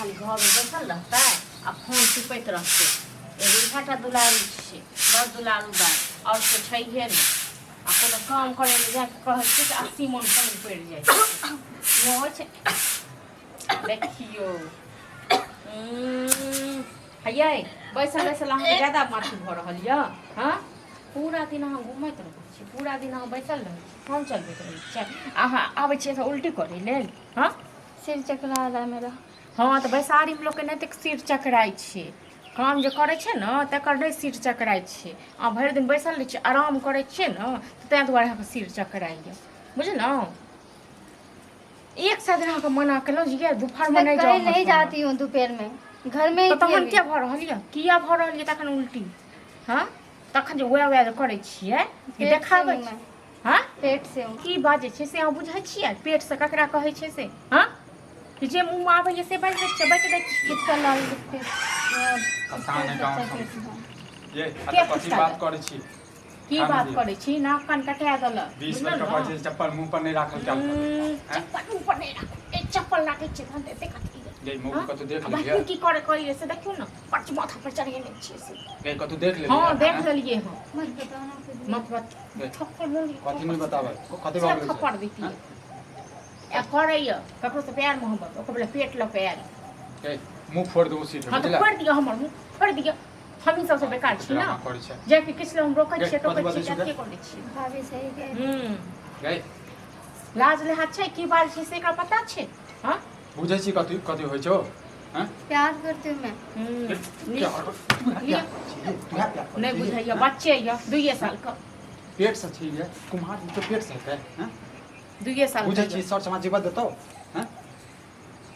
खाली घरमे बैसल रहतै आ फोन टिपैत रहतै। एगो इएहटा दुलारू छै, बड़ दुलारू बात, आओर से छैहे नहि। आ कोनो काम करै लए जाके कहै छियै तऽ 80 मन पानि पड़ि जाइ छै। होइ छै देखियौ। हैयै, बैसल बैसल अहाँके ज्यादा माथी भऽ रहल यऽ। हँ, पूरा दिन अहाँ घुमैत रहै छी, पूरा दिन अहाँ बैसल रहै छी, फोन चलबैत रहै छियै, अहाँ आबै छियै तऽ उल्टी करै लेल। हँ, सिर चकरा रहा है मेरा। हँ, तऽ बैसारीमे लोकके नहि तऽ सिर चकराइ छै। काम जे करै छै ने तकर नहि सिर चकराइ छै। अहाँ भरि दिन बैसल रहै छियै, आराम करै छियै ने, तऽ ताहि दुआरे अहाँके सिर चकराइए, बुझलहुँ? एक साथ अहाँके मना केलहुँ जे दुपहरमे मैं नहि जाउ। कहीं नहीं जाती हूँ दोपहर में, घर में ही तऽ थी तहन अभी। किया भऽ रहल यऽ, किया भऽ रहल यऽ तखन उल्टी? हँ, तखन जे वएह वएह जे करै छियै कि पेट से देखाबै हूँ छी मैं। हँ, पेट से हूँ। की बाजै छै से अहाँ बुझै छियै? पेटसँ ककरा कहै छै से? हँ, कि जे मुँहमे आबैए से बाजि दै छियै, बाजि दै छियै। फुचका लाल के पता नहि गाँव बच्चा सब पेट में। ये के अतऽ कथी फुचका बात देत? करै छी? की खाना बात दिअ। करै छी? नाक कान कटा देलक। 20 बुझलहुँ बेर के ने? कहै छी, चप्पल मुँह पर नहि राखल कयल कर। आँय? चप्पल मुँह पर नहि राखू। ए चप्पल राखै छियै तहन तऽ एतेक अथी यऽ। गे मौगी, हँ? कतौ देख आ लेलियै? बाकी की करे करियै से देखियौ ने, बड्ड माथा पर चढ़ेने छियै से। गे, कतौ देख लेलियै? हँ, देख लेलियै हँ। मत बताओ ना फिर भी। मत बत गे, थप्पड़ बोली। कथी नहि बताबै? कथी से भऽ गेलै? थप्पड़ दैतियै। आ करैया ककरो से प्यार मोहब्बत, ओकर बला पेट लऽ कऽ आयल। गे, मुँह फोड़ देबो सीधे। हँ, तऽ बुझला? फोड़ि दिअ, हमर मुँह फोड़ि दिअ। हमही सबसँ बेकार छी ने? ड्रामा करै छै। जे कि किछु हम रोकै गे, छियै, कथी टोकै बजै छियै, छी गे? अथिये करै छियै। भाभी सही कह रही। हूँ। गे, लाज लिहाज छै? की बात छै से एकरा पता छै? हँ, बुझै छी कथी कथी होइ छौ? हँ? प्यार करती हूँ मैं। हूँ। गे, प्यार तू है प्यार करै छी, तू है प्यार करै नहि छी? बुझैया, बच्चे यऽ, 2 साल के। पेट से छी ये कुम्हार जी, तो पेट से हेतै? हँ, 2 साल बुझै के छी यऽ। सर समाज जीवा देतौ? हँ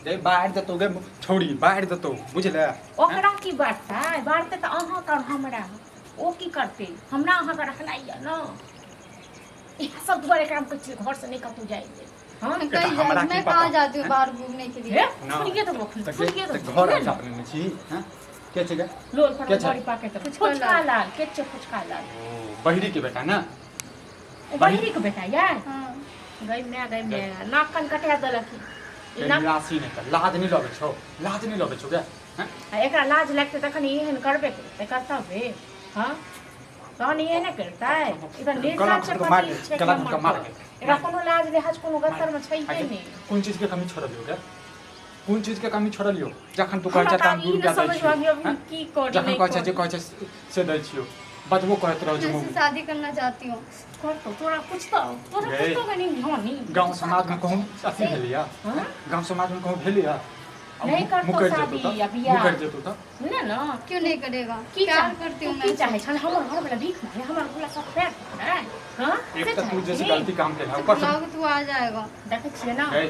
गे, बाहर देतौ गे छौड़ी, बाहर देतौ, बुझले? ओकरा की बाँटतै? बाँटतै तऽ अहाँके आओर हमरा। ओ की करतै? हमरा अहाँके रहनाइ यऽ ने। इएह सब दुआरे एकरा हम कहै छियै घरसँ नहि कतहु जाइ लेल। हँ। मैं के तऽ कहीं हमरा की मैं पता? कहाँ जाती हूँ हैं? बाहर घूमने के लिए। हे, ना। फुलिए देबो एखन, तऽ गे, फुलिए तऽ देबो। घर आबि अपने छी? हँ, के छै गे? लोल पर के छै? बड़ी पाके तऽ फुचका फुचका लाल। लाल के छै? फुचका लाल। ओ बहिरी के बेटा ने? ओ बहिरी के बेटा यार। हाँ। गई मैं, गई मैं, नाक कान कटा देलक ई। ई नाक निराशी नहि कर। लाज नहि लगै छौ? लाज नहि लगै छौ गे? हँ? आ एकरा लाज लगतै तखन ई एहन करबे करतै कर्तव्य? हँ, तहन ई एहने करतै? ई तऽ गला निर्लज्ज घोंटि कऽ मारि पति दे, छै एक गला घोंटि कऽ नम्बर मारि के। दे। एकरा कोनो लाज लिहाज कोनो गत्तरमे छैहे आगे नहि। कोन चीज के कमी छोड़लियौ गे? कोन चीज के कमी छोड़लियौ? जखन तू कहै हमरा छै तऽ तहन आब 2 ई रुपया नहि दै समझमे छियौ। आबैए हँ? की करी जखन नहि कहै छै जे करी। कहै छै से दै छियौ, बजबो करैत रहै छै मैं उससे मौगी। शादी करना चाहती हूँ। करतौ तोरा पूछतौ? तोरा गे। पूछतौ कनि धनी? गाँव समाजमे कहूँ अथी भेलैया? हँ? गाँव समाजमे कहूँ भेलैया? नहि करतौ मुकरि जेतौ शादी तऽ आ बियाह। मुकरि जेतौ तऽ नहि ने। क्यों नहीं करेगा? की प्यार चाह करती तू हूँ की मैं। चाहै छल? हमर घरवला भीख मांगे, हमर घरवला सब पैर पकड़ै? हँ, एक से तऽ तू चाहै जैसे छी? गलती काम केलह तो ऊपर से बुलाओगे तो आ जाएगा। देखै छियै ने। गै,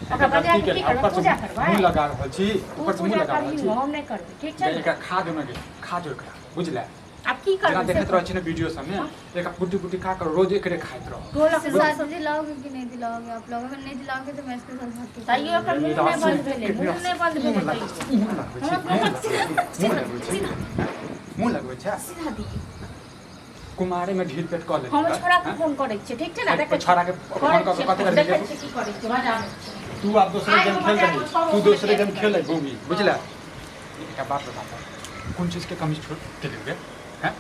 ओकरा बजा गलती के की केलह करबै? ऊपर से पूजा करबै? मुँह लगा रहल छी। तू ऊपर से मुँह पूजा लगा रहल करही, छी। हम नहि करबै, ठीक छै गै, ने? एकरा खा जो ने गे, खा जो एकरा, बुझले? आब की जेना करबै से देखैत कहू। रहै छी ने वीडियो सबमे, एकरा कुटी कुटी खा कऽ रोज एकरे खाइत रह। टोलक इससे लोक शादी दिलाओगे कि नहीं दिलाओगे आप लोग? अगर नहीं दिलाओगे तो मैं इसके साथ भाग के चली तैयो एकर मुँह नहि बंद भेलै, मुँह नहि बंद मुँह भेलै लगबै तैयो। छै, मुँह लगबै छै, मुँह लगबै छै, मुँह लगबै छै। सीधा दियौ। कुमारे में ढील पेट कऽ लेली। हम छोड़ा के हँ? फोन करै छियै, ठीक छै ने? देखै छोड़ा के फोन कऽ के कथी छियै, करै देखै छी? छियै की करै छियै, बजाबै छियै। तू आब दोसरे आइ गेम हम खेल बजा रही कऽ छोड़ो, तू दोसरे हम गेम खेल गोगी, बुझला? एकटा बात बता, कोन चीज के कमी छोड़ देलियौ गे? हैं,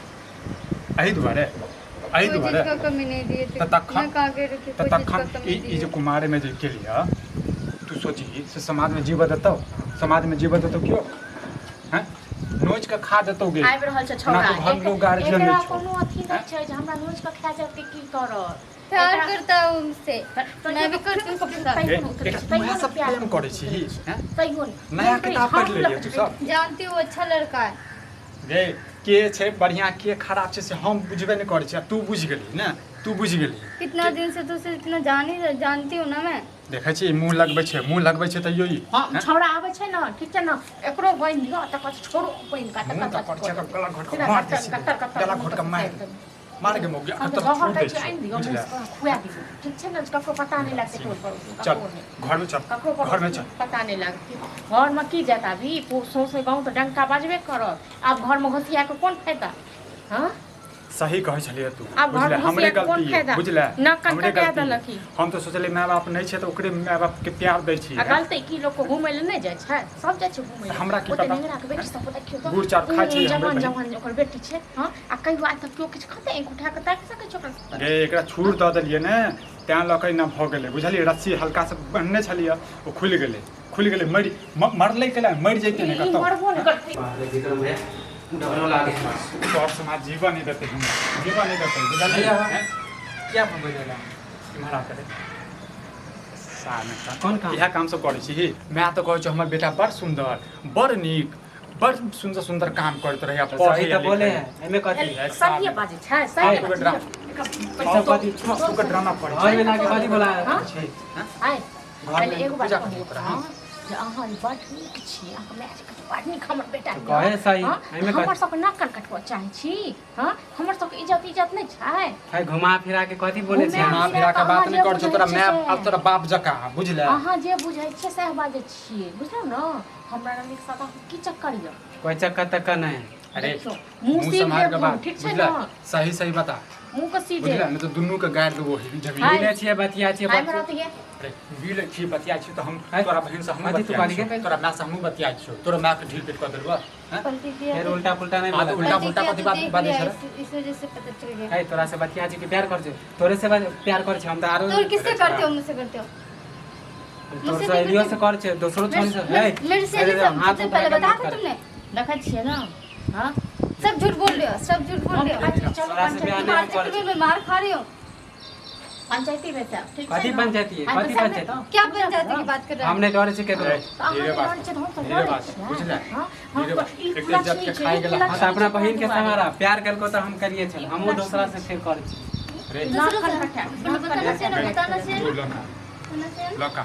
एहि दुआरे, एहि कोई चीज दुआरे का कमी नहीं दिए थे। तऽ तखन मैं कहाँ कह रही कि तऽ कोई चीज का तखन कमी ई ई दिए। जे कुमारे में जे केलियै, तू सोचही से समाज में जीवऽ देतौ? समाज में जीवऽ देतौ केओ? हैं, नोच के खा देतौ गे। आबि रहल छै ना छौड़ा। तो घर में लोग गार्जियन एकरा नहि छौ। कोनो अथी नहि छै जे हमरा नोच कऽ खा जायत की करत। प्यार एकरा- करता है उनसे, मैं भी करती हूँ उसके साथ। ए, एकरा तू इएह सब प्रेम करै छी? हैं? तैयो नहि। नया किताब पढ़ि लेलियै तू सब? जानती हूँ, अच्छा लड़का है। गे, के छै बढ़िआँ, के खराब छै से हम बुझबे नहि करै छी आ तू बुझि गेलही ने? तू बुझि गेलही? कितना दिन से तो उसे इतना जान ही जानती हूँ ना मैं। देखै छी, मुँह लगबै छै, मुँह लगबै छै तैयो ई। हँ, हैं? छौड़ा आबै छै ने, ठीक छै ने, एकरो बान्हि दियौ, तकर बाद छोड़ो बान्हि कऽ, मुँह तकर तऽ बाद पर छै, एकर गला घोंटि कऽ सीधा मार दै कत्तर छी, कत्तर कत्तर गला घोंटि कऽ मारि दे। मार गे मौगी, हम अखन तऽ तोरा जहर छोड़ दै दै छियै, छियौ, आनि दियौ, बुझले? खुआ दियौ, ठीक छै ने? ककरो पता नहि लागतै टोल पड़ोस, चल ककरो नहि। घरमे चल। ककरो घरमे पड़ोस चल। पता नहि लागतै। घरमे की जायत अभी? सौंसे गाँव तऽ डंका बजबे करत। आब घरमे घोसिया कऽ कोन फायदा? हँ, सही कहै छलियै तू। आब घर बुझले, घुसिया हमरे के कोन गलती है, फायदा? बुझले, नाक कान हमरे कटा गलती है। देलक ई। हम तऽ सोचलियै माय बाप नहि छै तऽ ओकरे माय बाप के प्यार दै छी। आ गलती की, लोक घूमै लए नहि जाइ छै? सब जाइ छै घूमै लए। हमरा की ओते पता? नेंगरा के बेटी सब देखियौ तऽ गुड़ चाउर खाइ छै हमरे जवान बहिन। जवान ओकर बेटी छै। हँ, आ कहियो आइ तक केओ किछु खतै? आँखि उठा कऽ ताकि सकै छै ओकरा सब? गे, एकरा छूट दऽ देलियै ने, तैं लऽ कऽ एना भऽ गेलै, बुझलियै? रस्सी हल्का से बन्हने छलियै, ओ खुलि गेलै, खुलि गेलै। मरि मरलै केला? मरि जैतै ने ई कतौ। मरबो नहि करतै। बाप रे विक्रम भैया, डरो लागे है। सब समाज जीवन नहि देतै हमरा, जीवन नहि देतै, बुझलियै? भैया। हैं? क्या फोन बजेला? इम्हर आ करे सामे का। कोन काम? इएह काम सब करै छी। माय तऽ कहै छै हमर बेटा बड़ सुन्दर, बड़ नीक, बड़ सुन्दर सुन्दर काम करैत रहै। तो सही तो बोले है, एमे कथी है? सहिए बाजै छै, सहिए तू बाजै ड्रामा- छै। सब कथी? तू ड्रामा पढ़ै घर में लाके कथी बोला हाँ? छै? आइ घर पहिले में एगो बात पूजा कहू, करी ओकरा, हँ, जे अहाँ ई बड़ नीक छी, अहाँके माय जे कहै बड़ नीक हमर बेटा तऽ यऽ। कहे सही, हँ, एहिमे हमर कथी? सबके नाक कान कटबऽ चाहै छी? हँ, हमर सबके इज्जत इज्जत नहि छै? है, घुमा फिरा के कथी बोले छै? घुमा घुमा फिरा के बात नहि कर छौ तोरा माय। से। आब तोरा बाप जकाँ बुझले। अहाँ जे बुझै छियै सएह बाजै छियै, बुझलहुँ ने? हमरा नीक सादा की चक्कर यऽ? कोई चक्कर तक्कर नहीं। अरे, देखियौ, मुँह मुँह सीध सम्हार देब के हम, बात, ठीक छै बुझले? ने? सही सही बता। मुँह के सीधे। बुझले, नहि तऽ दुनू के गाड़ि देबो ही जमीन। हाय। मिले छियै, बतिया छियै। आइ हमरा तऽ ये अरे, मिलै छी, बतिया छी तऽ हम हाय। तोरा बहिन से हमहूँ कथी तू बतिया कहली छियौ, गे? तोरा माय से हमहूँ बतिया छियौ। तोरा माय के ढील पेट कऽ देलबऽ हैं? पलटी किया फिर तो- उल्टा पुल्टा नहीं हाँ, तो बोला। उल्टा पलटी पुल्टा किया कथी तो बात देख बाजै लिया, छलै? इस वजह से पता चल गया। है, तोरा से बतिया छी कि प्यार कर छै? तोरे से प्यार कर छै हम तऽ आरो। तो किससे करते हो? मुझसे करते हो? तोर मुझसे से नहीं एलियो करते। से कर छै, दोसरो छोरी से है। मेरे से नहीं, हाथ सबसे उठा पहले के बता मत था कर। तुमने। देखै छियै ने? हँ। सब झूठ बोल रहे हो, सब झूठ बोल रहे हो। हम चलू तोरा से बियाह पंचायती। नहीं तुम्हारे हम कर चक्कर में मैं मार खा रही हूँ। पंचायती में से ठीक छै कथी ने? पंचायती है? आइ कथी पैसा पंचायती? देतौ? क्या पंचायती की बात कर रहा हम है? नहीं डरे छै केकरो। अरे, तऽ अहाँ धीरे नहि बात, डरै छियै तऽ हमसभ धीरे डरै बात, छियै। बुझले? हँ, हम धीरे तऽ बात। ई एक तऽ कुलक्षणी इज्जत के छै, खाइ ई गेला। हाँ, तऽ कुलक्षणी अपना छै बहिन के ताहि दुआरे। सहारा प्यार करको तऽ हम करिए छल, हमहूँ दोसरा से फिर कर छी। अरे, दूसरों से नाक कान कटा, बोलो, बताना चाहिए ना, बताना चाहिए तू ना, लका बताना चाहिए ना। लका।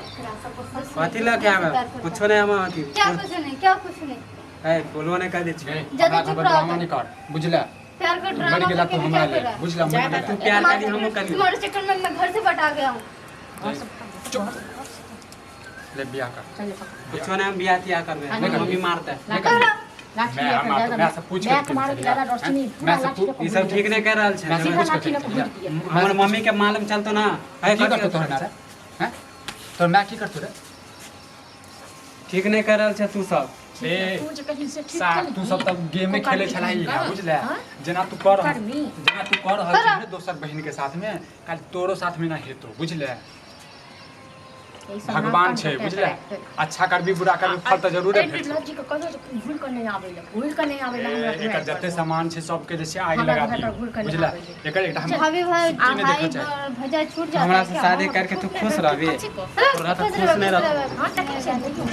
कथी लऽ के आबै? कुछो नहीं हम अथी। क्या कुछ नहीं? क्या कुछ नहीं? है, बोलबो नहीं कर दै छी। गे, ज्यादा हमरा चुप घर रहो ड्रामा तुम। नहीं कर, बुझले? प्यार का मर ड्रामा गेला तू करके भी हमरा क्या ले, कर रहा है? बुझला? मर ज्यादा गेला। तू प्यार तुम्हारे करी, हमहूँ चक्कर- करी। तुम्हारे चक्कर में मैं घर से बटा गया हूँ। चुप, ले बियाह कर। चल पकड़। कुछो नहीं, हम बियाह तियाह करबै। हाँ, नहीं, नहीं। मम्मी मारतै। लाठी लाठी मैं लऽ कऽ हम ज्यादा मैं से पूछ के मायके मारैके ज्यादा डर छै हैं? नहीं, मैं पूरा से लाठी लऽ कऽ ई सब घुरि ठीक नहीं कर रहल छै। मैं से सीधा पूछ के लाठी लऽ कऽ घुरि दिअ। हमर मम्मी के मालूम चलतो ना है। की कथी करतौ तोहर माय रे? हैं? तोहर माय की करतौ रे? ठीक नहीं कर रहल छै तू सब। ए, तू जे कहीं से ठीक सार, केलही। तू सब तब गेमे तू खेले करबी छलाही हुनका? बुझले? हाँ? जेना तू कर रहल करबी? जेना तू कर रहल छी ने दोसर बहिन के साथ में, काल्हि तोरो साथ में ना हेतौ, बुझले? ई सब भगवान नाक छै, कान बुझले? कटाए। अच्छा करबी, बुरा करबी, फल तऽ जरूरे ए, भेटतौ। निर्लज्जी के कहियो जे घुरि कऽ नहि आबै लए, घुरि कऽ नहि आबै लए हमरा ए, एकर दुआरि जते पर। सामान छै सबके जे छै आगि हमरा लगा घर दियौ, पर घुरि कऽ नहि बुझले? आबै लए। एकर एकटा हम भाभी भाई छुट्टी नहि भाई देखऽ चाही। भजा छूट जाता हमरा है से क्या? शादी करके तू खुश रहबी? कथी को? तोरा तऽ खुश नहीं रहतौ। हाँ, देखै छियै, देखियौ।